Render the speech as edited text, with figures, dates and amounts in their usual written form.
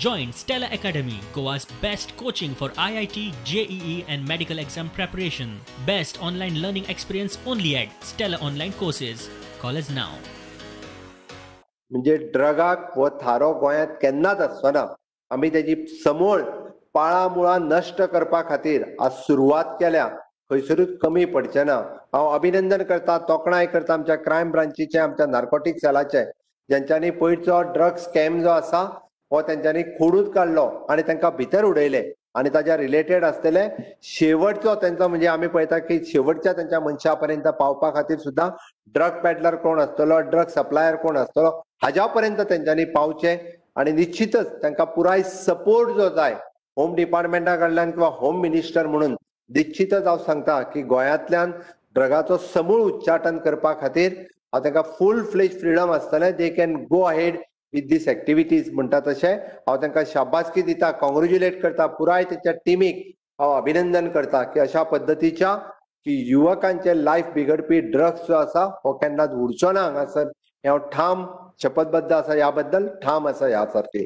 Join Stella Academy, Goa's best coaching for IIT, JEE and medical exam preparation. Best online learning experience only at Stella Online Courses. Call us now. म्हणजे ड्रगाक हो थारो गोंयांत केन्नाच आसचो ना. आमी तेजी समूळ पाळां मुळां नश्ट करपा खातीर आज सुरवात केल्या, खंयसरूच कमी पडचें ना. हांव अभिनंदन करता, तोखणाय करता आमच्या क्रायम ब्रांचीचे, आमच्या नार्कोटीक सेलाचे, ज्यांच्यांनी पयरचो ड्रग स्कॅम जो आसा हो तेंच्यांनी खोडून काडलो आनी तांकां भितर उडयले आनी ताज्या रिलेटेड आसतले शेवटचो तेंचो, म्हणजे आमी पळयता की शेवटच्या तेंच्या मनशा पर्यंत पावपा खातीर सुद्दां ड्रग पॅडलर कोण आसतलो, ड्रग सप्लायर कोण आसतलो हाज्या पर्यंत तेंच्यांनी पावचें आनी निश्चितच तांकां पुराय सपोर्ट जो जाय होम डिपार्टमेंटा कडल्यान किंवा होम मिनिस्टर म्हणून निश्चितच हांव सांगता की गोंयांतल्यान ड्रगाचो समूळ उच्चाटन करपा खातीर हांव तांकां फूल फ्लेज फ्रिडम आसतलें, they can go ahead with these activities म्हणटा तशें हांव तांकां शाबासकी दिता, कॉंग्रेच्युलेट करता, पुराय तेच्या टिमीक हांव अभिनंदन करता की अशा पद्दतीच्या की युवकांचे लायफ बिगडपी ड्रग्स जो आसा हो केन्नाच उरचो ना हांगासर, हें हांव ठाम शपथबद्ध आसा, ह्या बद्दल ठाम आसा ह्या सारकी.